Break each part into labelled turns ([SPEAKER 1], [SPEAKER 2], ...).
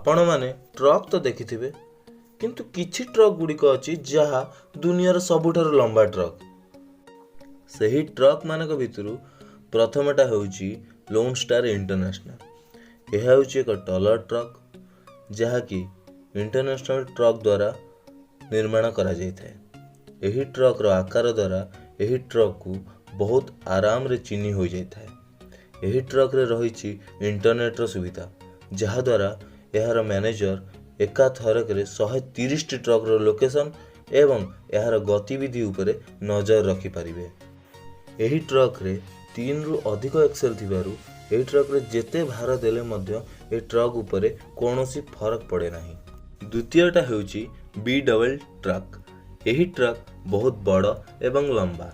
[SPEAKER 1] ଆପଣମାନେ ଟ୍ରକ୍ ତ ଦେଖିଥିବେ, କିନ୍ତୁ କିଛି ଟ୍ରକ୍ ଗୁଡ଼ିକ ଅଛି ଯାହା ଦୁନିଆର ସବୁଠାରୁ ଲମ୍ବା ଟ୍ରକ୍। ସେହି ଟ୍ରକ୍ ମାନଙ୍କ ଭିତରୁ ପ୍ରଥମଟା ହେଉଛି ଲୋନ୍ ଷ୍ଟାର ଇଣ୍ଟରନ୍ୟାସନାଲ୍। ଏହା ହେଉଛି ଏକ ଟଲର ଟ୍ରକ୍, ଯାହାକି ଇଣ୍ଟରନ୍ୟାସନାଲ୍ ଟ୍ରକ୍ ଦ୍ୱାରା ନିର୍ମାଣ କରାଯାଇଥାଏ। ଏହି ଟ୍ରକ୍ର ଆକାର ଦ୍ୱାରା ଏହି ଟ୍ରକ୍କୁ ବହୁତ ଆରାମରେ ଚିହ୍ନି ହୋଇଯାଇଥାଏ। ଏହି ଟ୍ରକ୍ରେ ରହିଛି ଇଣ୍ଟରନେଟ୍ର ସୁବିଧା, ଯାହାଦ୍ୱାରା ଏହାର ମ୍ୟାନେଜର ଏକାଥରକରେ 130ଟି ଟ୍ରକ୍ର ଲୋକେସନ୍ ଏବଂ ଏହାର ଗତିବିଧି ଉପରେ ନଜର ରଖିପାରିବେ। ଏହି ଟ୍ରକ୍ରେ 3ରୁ ଅଧିକ ଏକ୍ସେଲ୍ ଥିବାରୁ ଏହି ଟ୍ରକ୍ରେ ଯେତେ ଭାର ଦେଲେ ମଧ୍ୟ ଏହି ଟ୍ରକ୍ ଉପରେ କୌଣସି ଫରକ ପଡ଼େ ନାହିଁ। ଦ୍ୱିତୀୟଟା ହେଉଛି ବି ଡବଲ୍ ଟ୍ରକ୍। ଏହି ଟ୍ରକ୍ ବହୁତ ବଡ଼ ଏବଂ ଲମ୍ବା।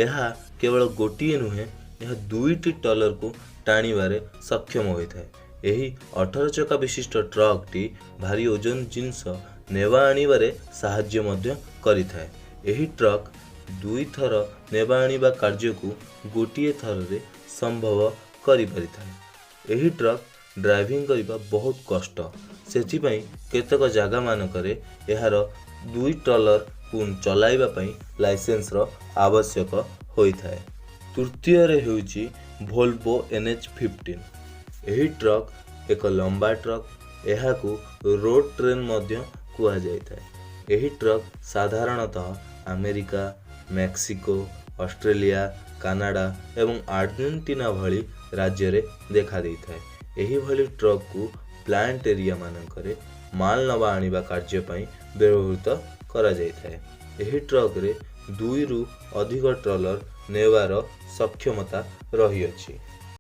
[SPEAKER 1] ଏହା କେବଳ ଗୋଟିଏ ନୁହେଁ, ଏହା ଦୁଇଟି ଟଲରକୁ ଟାଣିବାରେ ସକ୍ଷମ ହୋଇଥାଏ। ଏହି 18 ଚକା ବିଶିଷ୍ଟ ଟ୍ରକ୍ଟି ଭାରି ଓଜନ ଜିନିଷ ନେବା ଆଣିବାରେ ସାହାଯ୍ୟ ମଧ୍ୟ କରିଥାଏ। ଏହି ଟ୍ରକ୍ ଦୁଇଥର ନେବା ଆଣିବା କାର୍ଯ୍ୟକୁ ଗୋଟିଏ ଥରରେ ସମ୍ଭବ କରିପାରିଥାଏ। ଏହି ଟ୍ରକ୍ ଡ୍ରାଇଭିଂ କରିବା ବହୁତ କଷ୍ଟ, ସେଥିପାଇଁ କେତେକ ଜାଗାମାନଙ୍କରେ ଏହାର ଦୁଇ ଟ୍ରଲରକୁ ଚଲାଇବା ପାଇଁ ଲାଇସେନ୍ସର ଆବଶ୍ୟକ ହୋଇଥାଏ। ତୃତୀୟରେ ହେଉଛି ଭୋଲଭୋ NH15। ଏହି ଟ୍ରକ୍ ଏକ ଲମ୍ବା ଟ୍ରକ୍। ଏହାକୁ ରୋଡ୍ ଟ୍ରେନ୍ ମଧ୍ୟ କୁହାଯାଇଥାଏ। ଏହି ଟ୍ରକ୍ ସାଧାରଣତଃ ଆମେରିକା, ମେକ୍ସିକୋ, ଅଷ୍ଟ୍ରେଲିଆ, କାନାଡ଼ା ଏବଂ ଆର୍ଜେଣ୍ଟିନା ଭଳି ରାଜ୍ୟରେ ଦେଖାଦେଇଥାଏ। ଏହିଭଳି ଟ୍ରକ୍କୁ ପ୍ଲାଣ୍ଟ ଏରିଆ ମାନଙ୍କରେ ମାଲ ନେବା ଆଣିବା କାର୍ଯ୍ୟ ପାଇଁ ବ୍ୟବହୃତ କରାଯାଇଥାଏ। ଏହି ଟ୍ରକ୍ରେ ଦୁଇରୁ ଅଧିକ ଟ୍ରଲର ନେବାର ସକ୍ଷମତା ରହିଅଛି।